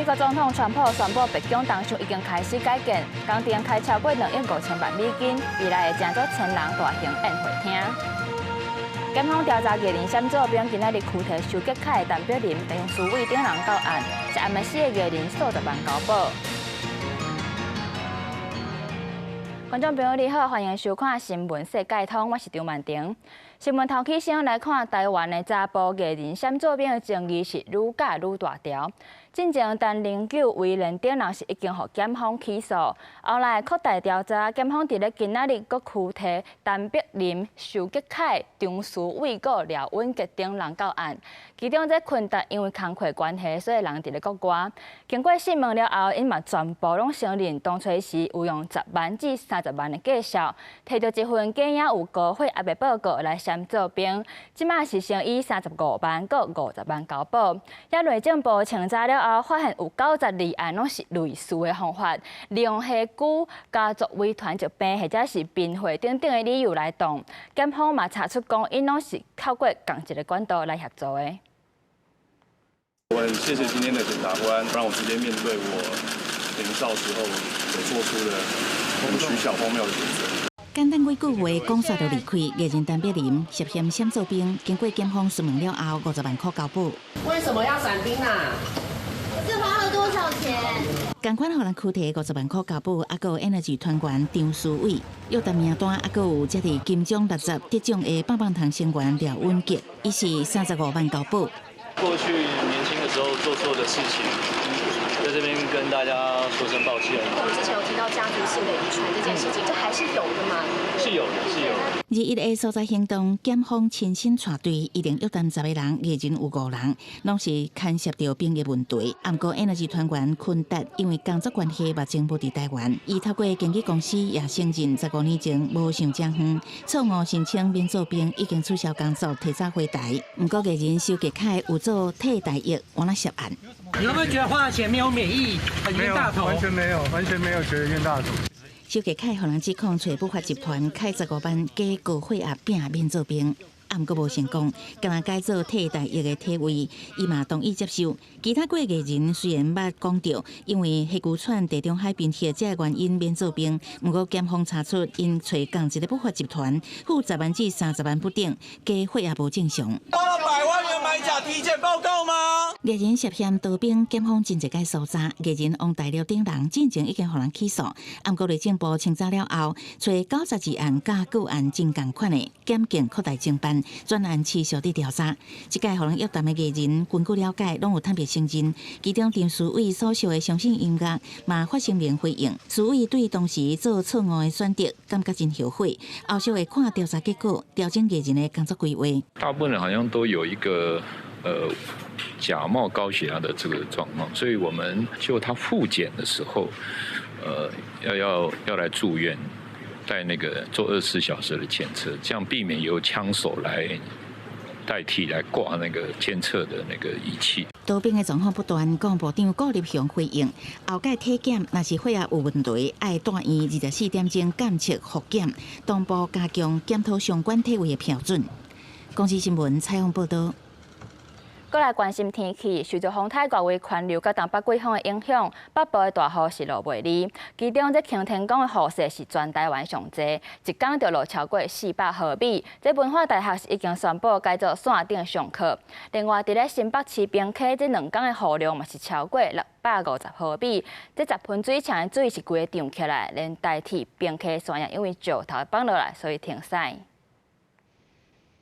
美國總統川普宣布，白宮當場已經開始改建，工程開超過2億5千萬美金，未來會成做千人大型宴會廳。檢方調查藝人閃做兵，今仔日拘提修杰楷、陳柏霖、張書偉等人到案，涉案的四个藝人數十萬交保。觀眾朋友你好，歡迎收看《新聞世界通》，我是張曼婷。新聞頭起先來看台灣的查埔藝人閃做兵的爭議是愈攪愈大條。進前陳零九、威廉等人是已經予檢方起訴，後來擴大調查，檢方佇咧今仔日閣拘提陳柏霖、修杰楷、張書偉、閣廖允傑等人到案。其中這坤達因為工課關係，所以人佇咧國外。經過訊問了後，𪜶嘛全部攏承認當初時有用10萬至30萬的價數，提著一份假影有高血壓的報告來閃做兵。這馬是先以35萬閣50萬交保。遐內政部清查了後，發現有92案攏是類似的方法，利用黑龜、家族遺傳疾病或者是貧血等等的理由來擋。檢方嘛查出講，𪜶攏是透過仝一个管道來協助的。我很謝謝今天的檢察官，讓我直接面對我年少時候所做出的很取巧荒謬的選擇。簡單幾句話講煞就離開，藝人陳柏霖涉嫌閃做兵，經過檢方詢問了後，50萬塊交保。為什麼要閃兵啊？這花了多少錢？仝款予人拘提50萬塊交保，猶閣有 Energy 團員張書偉，約談名單，猶閣有這佇金鐘60得獎的棒棒糖成員廖允傑，伊是35萬交保。過去年輕的時候做錯的事情，在這邊跟大家說聲抱歉。我們之前有提到家族性的遺傳這件事情，這還是有的嘛？是有的，是有的。21个搜查行動，檢方親身帶隊，一共約談10個人，藝人有五人，攏是牽涉著兵役問題。毋過 Energy 團員坤達因為工作關係，目前無佇台灣，伊透過經紀公司也承認15年前無想遮遠，錯誤申請免做兵，已經取消工作，提早回台。毋過藝人修杰楷有做替代役，換來涉案。你會不會覺得花了錢沒有免疫，很冤大頭？完全沒有，完全沒有覺得冤大頭。修杰楷予人指控揣不法集團開15萬假高血壓餅免做兵，毋過無成功，敢若改做替代役的體位，伊嘛同意接受。其他幾個藝人雖然捌講著，因為火龜喘地中海貧血這個原因免做兵，毋過檢方查出𪜶揣仝一個不法集團付10萬至30萬不等，假血壓無正常。花了百萬元買假體檢報告嗎？藝人涉嫌逃兵，檢方真濟擺搜查，藝人王大陸等人進前已經予人起訴，毋過內政部清查了後，揣92案佮個案真仝款的，檢警擴大偵辦，專案持續佇調查。這屆予人約談的藝人，根據了解，攏有坦白承認。其中陳書偉所屬的相信音樂嘛發聲明回應，書偉對當時做錯誤的選擇感覺真後悔，後續會看調查結果，調整藝人的工作規劃。大部分人好像都有一個假冒高血壓的這個狀況，所以我們就他複檢的時候，要來住院，帶那個做24小時的檢測，這樣避免由槍手來代替來掛那個監測的那個儀器。逃兵的狀況不斷，國防部長顧立雄回應：後擺體檢若是血壓有問題，愛住院24點鐘監測複檢，同步加強檢討相關體位的標準。公視新聞採訪報導。閣來關心天氣，受著風颱外圍環流佮東北季風的影響，北部的大雨是落袂離。其中，這擎天崗的雨勢是全台灣上濟，一工就落超過400毫米。這文化大學是已經宣布改做線頂上課。另外，佇咧新北市平溪這兩工的雨量嘛是超過650毫米。這十分水牆的水是規个漲起來，連台鐵平溪線也因為石頭放落來，所以停駛。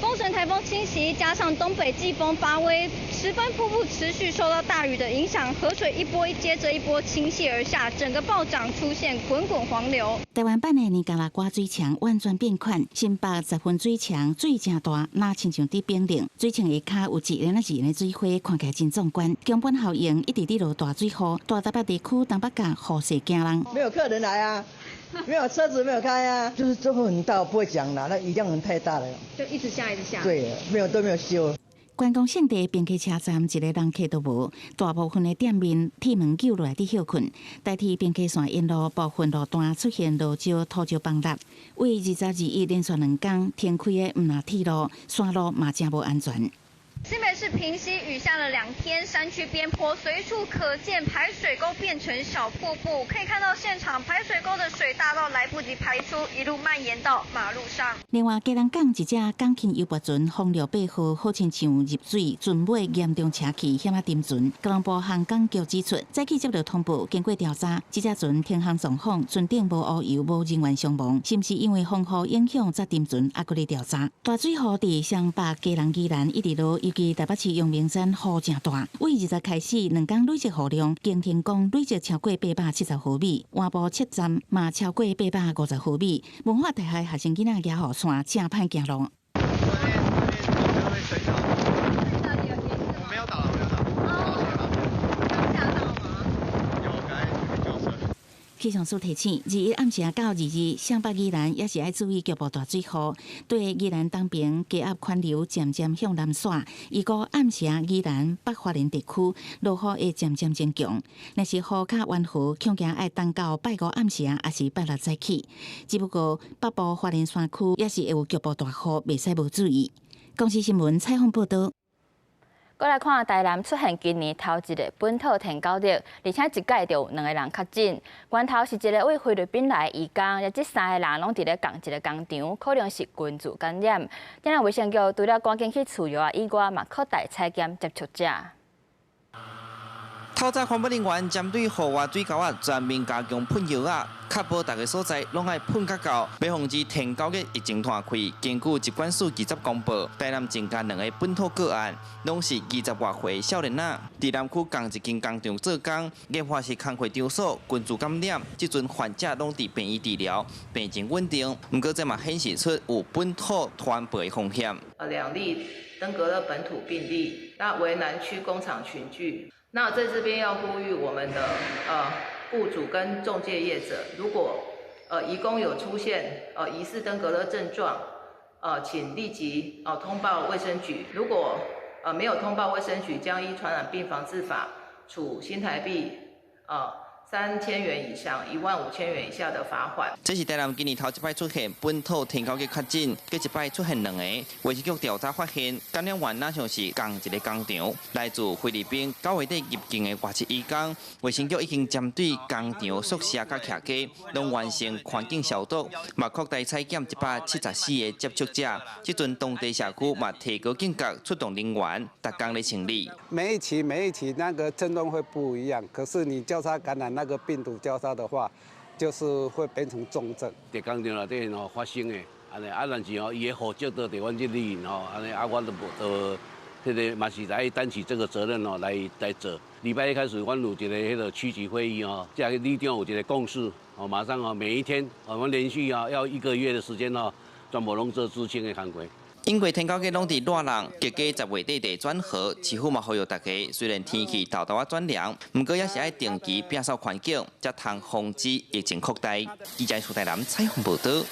風神颱風侵襲，加上東北季風發威，十分瀑布持續受到大雨的影響，河水一波接着一波傾瀉而下，整個暴漲，出現滾滾黃流。台灣版的尼加拉瓜水牆完全變款，新北十分水牆水誠大，若親像佇冰冷，水牆下跤有一連仔一連的水花，看起來真壯觀。強本效應一直佇落大水雨，大台北地區東北角雨勢驚人。沒有客人來啊。沒有車子沒有開啊，就是這風很大，我不會講啦，那雨量很太大了，就一直下一直下。對，沒有都沒有修。觀光勝地平溪車站一個人客都無，大部分的店面鐵門救落來佇歇睏。代替平溪線沿路部分路段出現落石、土石崩塌，為22、21連續兩工停開的毋但鐵路，山路嘛誠無安全。新北市平溪雨下了2天，山區邊坡隨處可見排水溝變成小瀑布，可以看到現場排水溝的水大到來不及排出，一路蔓延到馬路上。另外，基隆港一隻港輕遊駁船風力8號，好親像入水，船尾嚴重斜去，險仔沉船。交通部航港局指出，早起接到通報，經過調查，這隻船停航狀況，船頂無烏油，無人員傷亡，是毋是因為風雨影響才沉船？猶閣咧調查。大水雨佇雙北、基隆、宜蘭一直落，尤其台北市陽明山雨誠大，對20開始2工累積雨量，興天宮累積超過870毫米，橫埔七站嘛超過850毫米。文化大學學生囡仔舉雨傘，誠歹行路。氣象署提醒，21暗時到22，雙北宜蘭也是愛注意局部大水雨。對宜蘭東邊低壓環流漸漸向南徙，預估暗時宜蘭北花蓮地區落雨會漸漸增強。若是雨較溫和，恐驚愛等到拜五暗時，抑是拜六早起。只不過北部花蓮山區也是會有局部大雨，袂使無注意。公視新聞採訪報導。閣來看台南出現今年頭一个本土天狗熱，而且一屆就有兩个人確診。源頭是一个對菲律賓來的移工，而這三个人攏佇咧仝一个工場，可能是群聚感染。今仔衛生局除了趕緊去飼藥以外，嘛擴大採檢接觸者。透早環保人員針對戶外水溝仔全面加強噴藥仔，確保逐个所在攏愛噴較夠，欲防止天狗熱疫情湠開。根據疾管署20公報，台南增加兩个本土個案，攏是20外歲少年仔，佇南區仝一間工廠做工，研發是工課場所群聚感染，這陣患者攏佇病院治療，病情穩定。毋過這嘛顯示出有本土傳播的風險。2例登革熱本土病例，那為南區工廠群聚。那在這邊要呼籲我們的雇主跟仲介業者，如果移工有出現疑似登革熱症狀，請立即通報衛生局。如果沒有通報衛生局，將依傳染病防治法處新台幣3000元以上15000元以下的罰款。這是台南今年頭一擺出現本土天狗熱確診，閣一擺出現兩个。衛生局調查發現，感染源若像是仝一個工廠，來自菲律賓9月底入境的外籍移工。衛生局已經針對工廠宿舍佮徛家，攏完成環境消毒，嘛擴大採檢174個接觸者。這陣當地社區嘛提高警覺，出動人員，逐工咧清理。每一期每一期那個症狀會不一樣，可是你交叉感染那個病毒交叉的話，就是會變成重症。佇工廠內底吼發生的，按呢啊，但是吼伊的戶籍都佇阮這裡吼，按呢啊，阮都無都，這个嘛是來擔起這個責任哦，來做。禮拜一開始，阮有一個彼个區級會議哦，這个里長有一個共識哦，馬上哦，每一天我們連續啊要1個月的時間哦，全部攏做孳清的工課。因為天狗熱攏佇熱人，各家10月底地轉好，市府嘛呼籲大家，雖然天氣沓沓仔轉涼，毋過也是愛定期摒掃環境，才通防止疫情擴大。記者蘇台南採訪報導。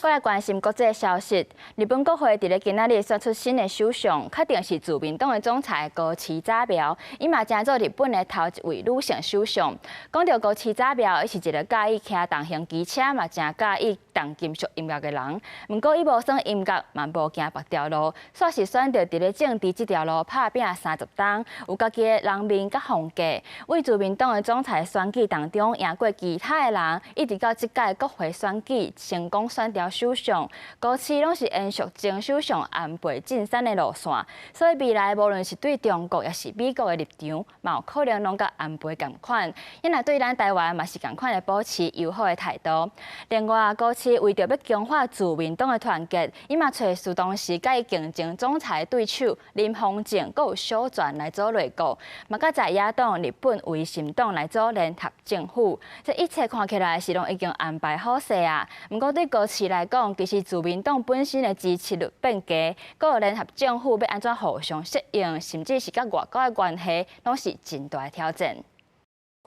閣來關心國際消息，日本國會佇咧今仔日選出新的首相，確定是自民黨的總裁高市早苗，伊嘛成做日本的頭一位女性首相。講著高市早苗，伊是一个佮意騎重型機車，嘛誠佮意重金屬音樂的人。毋過伊無耍音樂，嘛無行別條路，煞是選擇佇咧政治這條路拍拚30冬，有家己的人面佮風格。為自民黨的總裁選舉當中贏過其他的人，一直到這屆國會選舉成功選著首相，高市攏是延續前首相安倍晉三的路線，所以未來無論是對中國抑是美國的立場，嘛有可能攏佮安倍仝款。伊若對咱台灣嘛是仝款的保持友好的態度。另外，高市為著欲強化自民黨的團結，伊嘛揣當時佮伊競爭總裁對手林芳正，閣有小泉來組內閣，嘛佮在野黨日本維新黨來組聯合政府。這一切看起來是攏已經安排好勢啊。毋過對高市來講，其實自民黨本身的支持率變低，閣有聯合政府欲按怎互相適應，甚至是佮外交的關係，攏是真大的挑戰。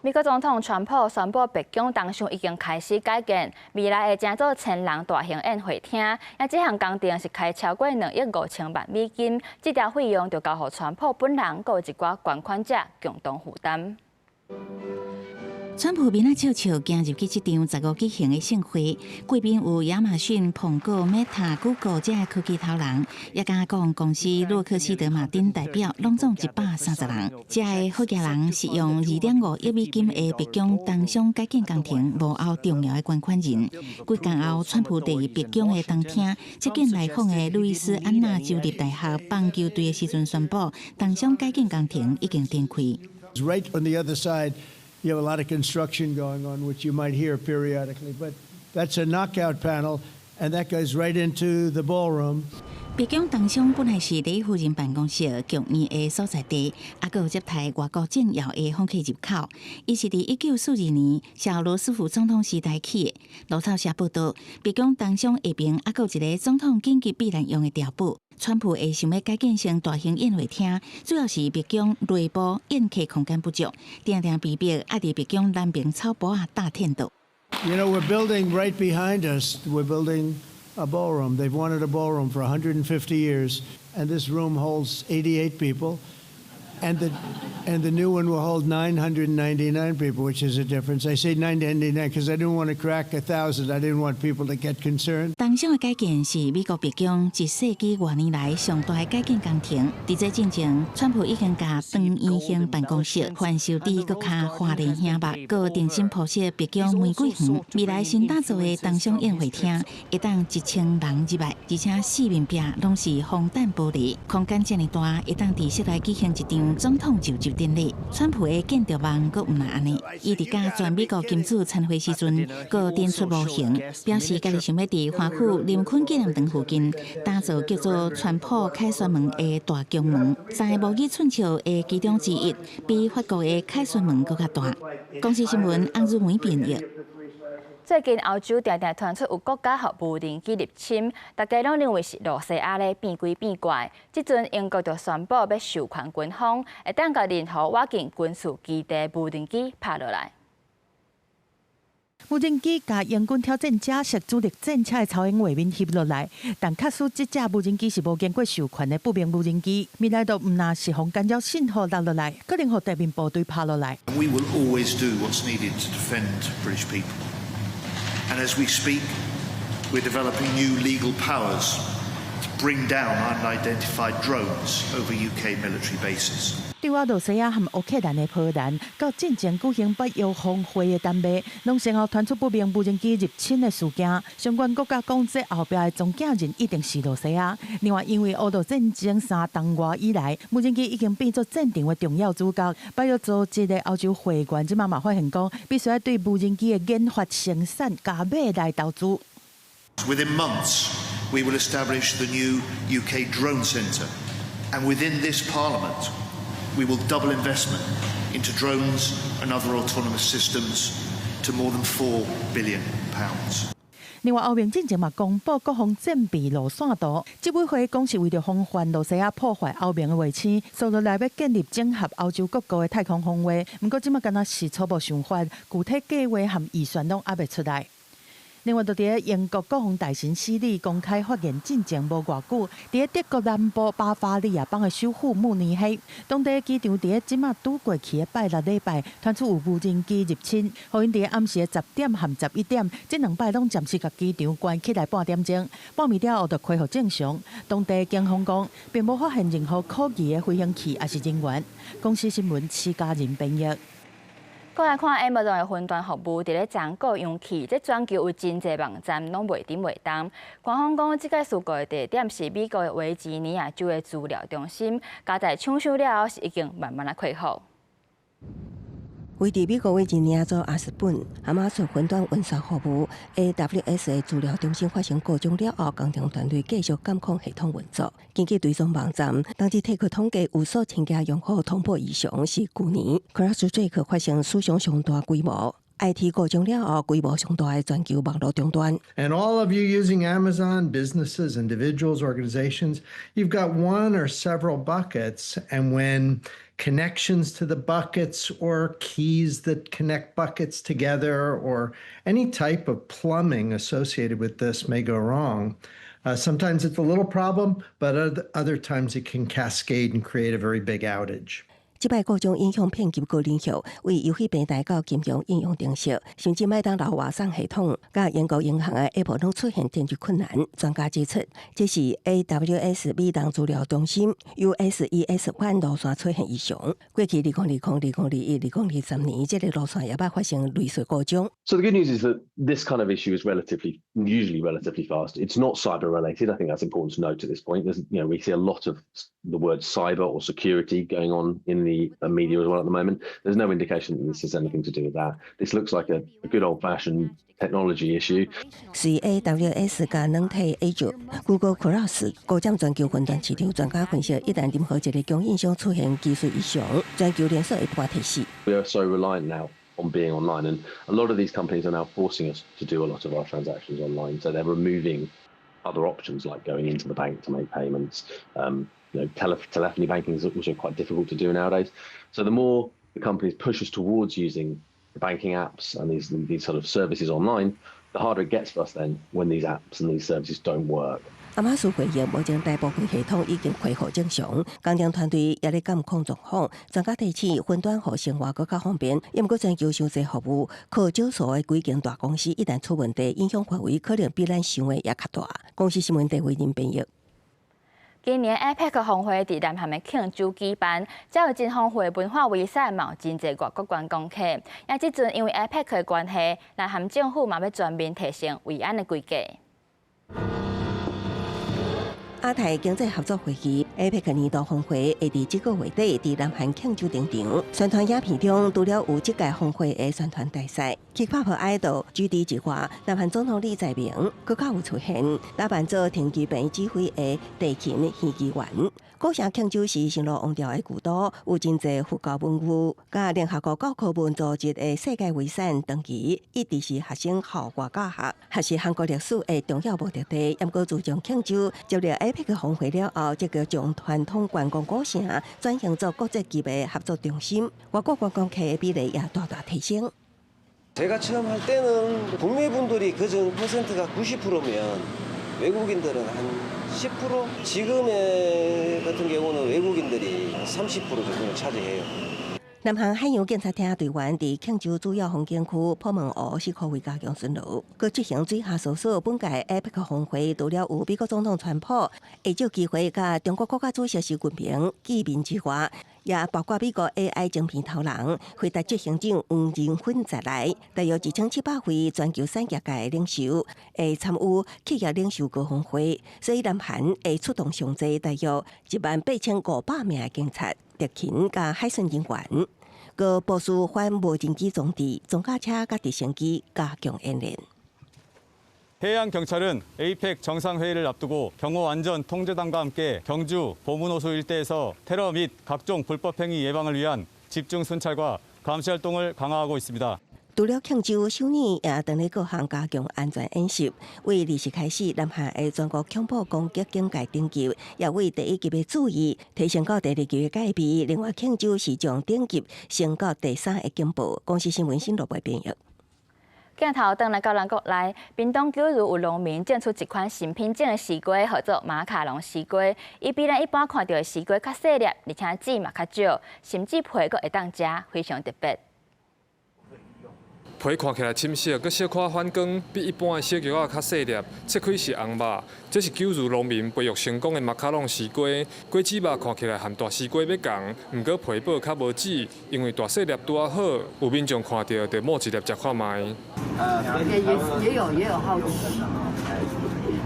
美國總統川普宣布，白宮當場已經開始改建，未來會成做1000人大型宴會廳。啊，這項工程是開超過2億5千萬美金，這條費用就交予川普本人，閣有一寡捐款者共同負擔。川普面仔笑笑行入去這場十五舉行的盛會，貴賓有亞馬遜、蘋果、Meta、Google 這科技頭人，也加講公司洛克希德馬丁代表，攏總130人。這个好額人是用2.5億美金的白宮東廂改建工程幕後重要的捐款人。幾工後，川普佇白宮的東廳接見來訪的路易斯安那州立大學棒球隊的時陣，宣布東廂改建工程已經展開。 Right on the other side, you have a lot of construction going on, which you might hear periodically. But that's a knockout panel, and that goes right into the ballroom. 白宮東廂本來是第一夫人辦公室、劇院的所在地，猶閣有接待外國政要的訪客入口。伊是佇1942年小羅斯福總統時代起的。路透社報道，白宮東廂下爿猶閣有一個總統緊急避難用的碉堡。川普會想欲改建成大型宴會廳，主要是白宮內部宴客空間不足，定定被逼愛佇白宮南邊草埔仔搭天道。 We're building right behind us. We're building a ballroom. They've wanted a ballroom for 150 years, and this room holds 88 people. And the new one will hold 999 people, which is a difference. I say 999 because I didn't want to crack 1,000. I didn't want people to get concerned. 東廂的改建是美國白宮一世紀外年來上大的改建工程。佇這進前，川普已經共長圓形辦公室翻修得閣較華麗醒目，閣重新鋪設白宮玫瑰園。未來新打造的東廂宴會廳，會當1000人入來，而且四面壁攏是防彈玻璃，空間遮爾大，會當佇室內舉行一場總統就職典禮。川普的建築夢閣毋但按呢，伊佇佮全美國金主參會時陣，閣展出模型，表示家己想欲佇華府林肯紀念堂附近打造叫做川普凱旋門的大宮門，在模擬寸尺的其中之一，比法國的凱旋門閣較大。公視新聞翁如梅編譯。最近歐洲定定傳出有國家予無人機入侵，大家攏認為是露西亞咧變鬼變怪。這陣英國就宣布欲授權軍方，會當共任何倚近軍事基地無人機拍落來。無人機共英軍挑戰者式主力戰車的投影畫面翕落來，但確實這架無人機是無經過授權的不明無人機，未來都毋若是予干擾信號落落來，可能予地面部隊拍落來。 We will always do what's needed to defend British people. And as we speak, we're developing new legal powers to bring down unidentified drones over UK military bases. 對俄羅斯和烏克蘭的波蘭，到進前舉行北約峰會的丹麥，攏先後傳出不明無人機入侵的事件。相關國家講，這後壁的中間人一定是羅西亞。另外，因為烏俄戰爭3冬外以來，無人機已經變做戰場的重要主角。北約組織的歐洲會員這馬嘛發現講，必須愛對無人機的研發生產加碼來投資。 Within months, we will establish the new UK Drone Centre, and within this Parliament, we will double investment into drones and other autonomous systems to more than £4 billion. 另外，歐盟進前嘛公布國防戰備路線圖，執委會講是為著防範露西亞破壞歐盟的衛星，所以來欲建立整合歐洲各國的太空防衛。毋過這馬敢若是初步想法，具體計畫和預算攏猶未出來。另外，就佇咧英國國防大臣史利公開發言進前無偌久，佇咧德國南部巴伐利亞邦的首府慕尼黑，當地機場佇咧這馬拄過去的拜六禮拜，傳出有無人機入侵，予𪜶佇咧暗時的10點和11點，這兩擺攏暫時共機場關起來半點鐘，半暝了後就恢復正常。當地警方講，並無發現任何可疑的飛行器抑是人員。公視新聞施嘉仁編譯。閣來看 Amazon 的雲端服務，佇咧昨個揚起，這全球有真濟網站攏袂振袂動。官方講，這個事故的地點是美國的維吉尼亞州的資料中心，加在搶修了後是已經慢慢來恢復。位佇美國維吉尼亞州阿斯本，亞馬遜雲端運算服務 AWS 的資料中心發生故障了後，工程團隊繼續監控系統運作。根據追蹤網站，當日提出統計有數千家用戶通報異常，是舊年 CrowdStrike 發生史上上大規模 IT 故障了後，規模上大的全球網路中斷。 And all of you using Amazon, businesses, individuals, organizations, you've got one or several buckets, and when connections to the buckets or keys that connect buckets together or any type of plumbing associated with this may go wrong. Sometimes it's a little problem, but other times it can cascade and create a very big outage. 這擺故障影響遍及各領域，為遊戲平台到金融應用程式，甚至麥當勞外送系統，佮英國銀行的 App 攏出現電池困難。專家指出，這是 AWS 美東資料中心 US-ES 1路線出現異常。過去2020、2021、2023年，這个路線也捌發生類似故障。 So the good news is that this kind of issue is usually relatively fast. It's not cyber related. I think that's important to note at this point. There's, you know, we see a lot of the word cyber or security going on in the media as well at the moment. There's no indication that this has anything to do with that. This looks like a good old-fashioned technology issue. 隨 AWS 佮軟體 Azure、Google Cloud 高佔全球雲端市場，專家分析，一旦任何一个供應商出現技術異常，全球連鎖會半停死。 We are so reliant now on being online, and a lot of these companies are now forcing us to do a lot of our transactions online. So they're removing other options like going into the bank to make payments. Telephony banking is also quite difficult to do nowadays. So the more the companies push us towards using the banking apps and these sort of services online, the harder it gets for us then when these apps and these services don't work. 亞馬遜回應，目前大部分系統已經恢復正常，工程團隊也咧監控狀況。專家提醒，雲端予生活閣較方便，毋過全球傷濟服務，靠少數的幾間大公司一旦出問題，影響範圍可能比咱想的也較大。公視新聞鄭慧玲編譯。今年 APEC 峰會佇南韓的慶州舉辦，遮有真豐富的文化遺產，嘛有真濟外國觀光客。也這陣因為 APEC 的關係，南韓政府嘛欲全面提升維安的規格。亞太經濟合作會議 APEC 年度峰會會佇這個月底佇南韓慶州登場。宣傳影片中，除了有這屆峰會的宣傳大使、K-pop idol GD 之外，南韓總統李在明閣較有出現，打扮做停機坪指揮的地勤戲劇員。古城慶州是暹羅王朝的古都，有真濟佛教文物，佮聯合國教科文組織的世界遺產長期一直是學生校外教學，學習韓國歷史的重要目的地。毋過自從慶州接了 APEC 峰會了後，這個將傳統觀光古城轉型做國際級的合作中心，外國觀光客的比例也大大提升。 제가 처음 할 때는 국내 분들이 그중 퍼센트가 90%면 외국인들은 한 10%? 지금의 같은 경우는 외국인들이 30% 정도를 차지해요. 南韓海洋警察廳隊員佇慶州主要風景區普門湖四箍圍加強巡邏，閣執行水下搜索。本屆 APEC 峰會除了有美國總統川普會藉機會佮中國國家主席習近平見面之外，也包括美國 AI 晶片頭人輝達執行長黃仁勳在內，大約1700位全球產業界的領袖會參與企業領袖高峰會，所以南韓會出動上濟大約18,500名的警察、特勤佮海巡人員，閣部署反無人機裝置、裝甲車佮直升機加強演練。 해양경찰은 APEC 정상회의를 앞두고 경호안전통제단과 함께 경주 보문호수 일대에서 테러 및 각종 불법행위 예방을 위한 집중 순찰과 감시 활동을 강화하고 있습니다. 除了慶州，首爾也當咧各項加強安全演習。為20日開始，南韓的全國恐怖攻擊警戒等級也為第一級的注意提升到第二級的戒備。另外，慶州是將等級升到第三個警報。公視新聞新羅編譯。鏡頭轉來到咱國內，屏東九如有農民種出一款新品種的絲瓜，號做馬卡龍絲瓜。伊比咱一般看著的絲瓜較細粒，而且籽嘛較少，甚至皮閣會當食，非常特別。皮看起來深色，閣小可反光，比一般的小橘仔較細粒，切開是紅肉。這是九如農民培育成功的馬卡龍絲瓜，果子肉看起來和大絲瓜欲仝，毋過皮薄較無籽，因為大細粒拄仔好，有民眾看著就摸一粒食看覓。也有好奇，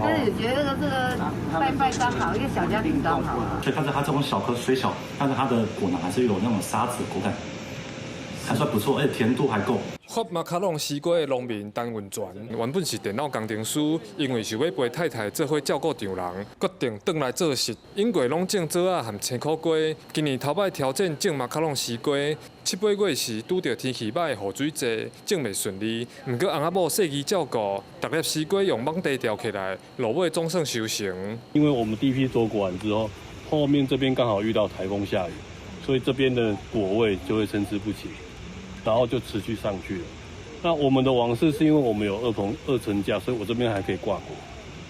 但是覺得這個拜拜剛好，一個小家庭剛好。所以，但是它這種小顆雖小，但是它的果囊還是有那種沙子口感，還算不錯，而且甜度還夠。發馬卡龍絲瓜的農民陳雲泉，原本是電腦工程師，因為想欲陪太太做伙照顧丈人，決定轉來做實。往過攏種棗仔和青苦瓜，今年頭擺挑戰種馬卡龍絲瓜，七八月時拄著天氣䆀、雨水濟，種袂順利。毋過翁仔某細膩照顧，逐粒絲瓜用網袋吊起來，落尾總算收成。因為我們第一批做果完之後，後面這邊剛好遇到颱風下雨，所以這邊的果味就會參差不齊。然後就持續上去了。那我們的網室是因為我們有二棚二層架，所以我這邊還可以掛果。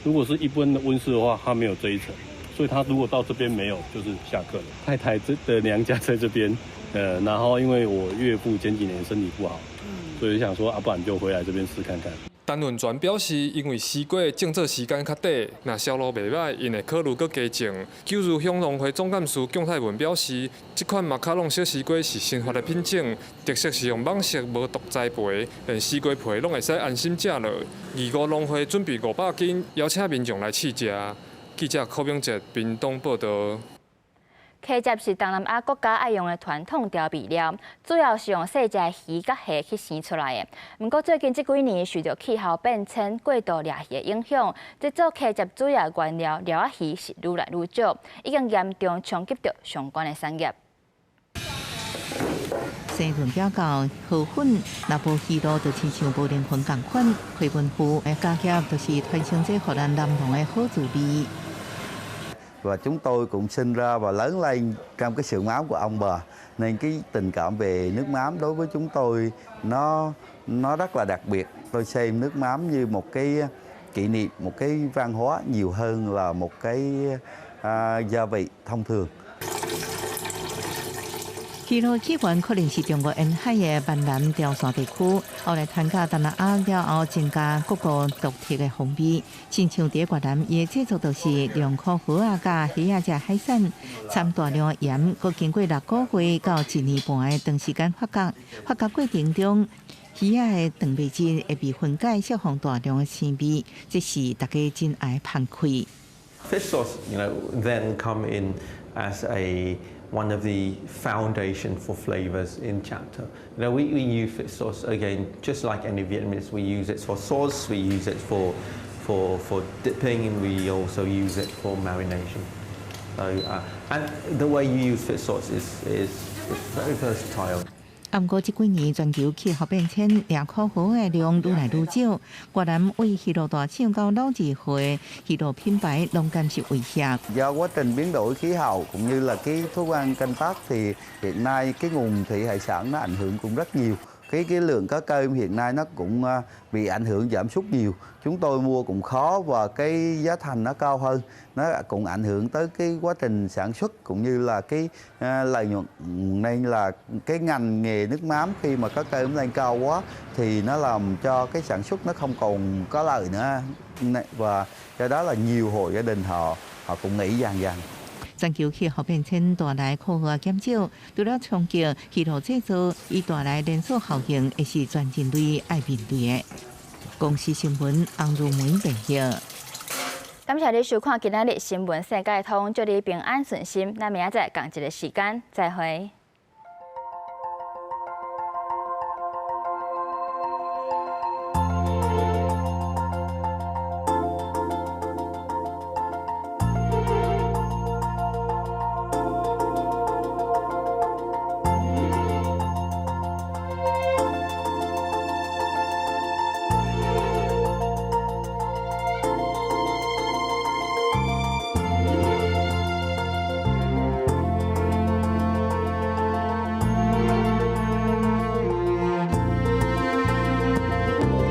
如果是一般的溫室的話，它沒有這一層，所以它如果到這邊沒有，就是下課了。太太這的娘家在這邊，然後因為我岳父前幾年身體不好，所以想說啊，不然就回來這邊試看看。陳雲泉表示，因為絲瓜的種植時間較短，若銷路袂䆀，𪜶會考慮閣加種。九如鄉農會總幹事蔣泰文表示，這款馬卡龍小絲瓜是新發的品種，特色是用網式無毒栽培，連絲瓜皮攏會使安心食落。二五農會準備500斤，邀請民眾來試食。記者柯炳哲屏東報導。茄汁是東南亞國家愛用的傳統調味料，主要是用細隻魚佮蝦去生出來的。毋過最近這幾年受著氣候變遷、過度掠魚的影響，製作茄汁主要原料鰾仔魚是愈來愈少，已經嚴重衝擊著相關的產業。生論比較河粉，若無魚露，就親像無靈魂仝款。回文湖的加協就是傳承這予咱難忘的好滋味。 Và chúng tôi cũng sinh ra và lớn lên trong cái xưởng mắm của ông bà nên cái tình cảm về nước mắm đối với chúng tôi nó rất là đặc biệt. Tôi xem nước mắm như một cái kỷ niệm, một cái văn hóa nhiều hơn là một cái gia vị thông thường. 魚露起源可能是中國沿海的閩南潮汕地區，後來傳到東南亞了後，增加各個獨特的風味。親像佇越南，伊的製作就是用苦蚵仔佮蝦仔這海產，摻大量的鹽，閣經過6個月到一年半的長時間發酵。發酵過程中，魚仔的蛋白質會被分解，釋放大量的腥味，這是大家真愛芳氣。 Fish sauce then come in as a one of the foundation for flavors in chấm. We use fish sauce again, just like any Vietnamese. We use it for sauce, we use it for dipping, and we also use it for marination. So, and the way you use fish sauce is very versatile. 啊，毋過這幾年全球氣候變遷，掠苦蚵的量愈來愈少，越南對魚露大廠到老字號的魚露品牌攏感受威脅。 Do quá trình biến đổi khí hậu cũng như là cái thói quen canh tác thì hiện nay cái nguồn thủy hải sản nó ảnh hưởng cũng rất nhiều. Cái lượng cá cơm hiện nay nó cũng bị ảnh hưởng giảm sút nhiều. Chúng tôi mua cũng khó và cái giá thành nó cao hơn. Nó cũng ảnh hưởng tới cái quá trình sản xuất cũng như là cái lợi nhuận, nên là cái ngành nghề nước mắm khi mà cá cơm lên cao quá thì nó làm cho cái sản xuất nó không còn có lợi nữa và do đó là nhiều hộ gia đình họ họ cũng nghỉ dần dần. 全球氣候變遷帶來苦蚵減少，除了衝擊魚露製造，伊帶來連鎖效應，會是全人類愛面對的。公視新聞洪如梅編譯。感謝你收看今仔日新聞世界通，祝你平安順心。咱明仔載仝一个時間再會。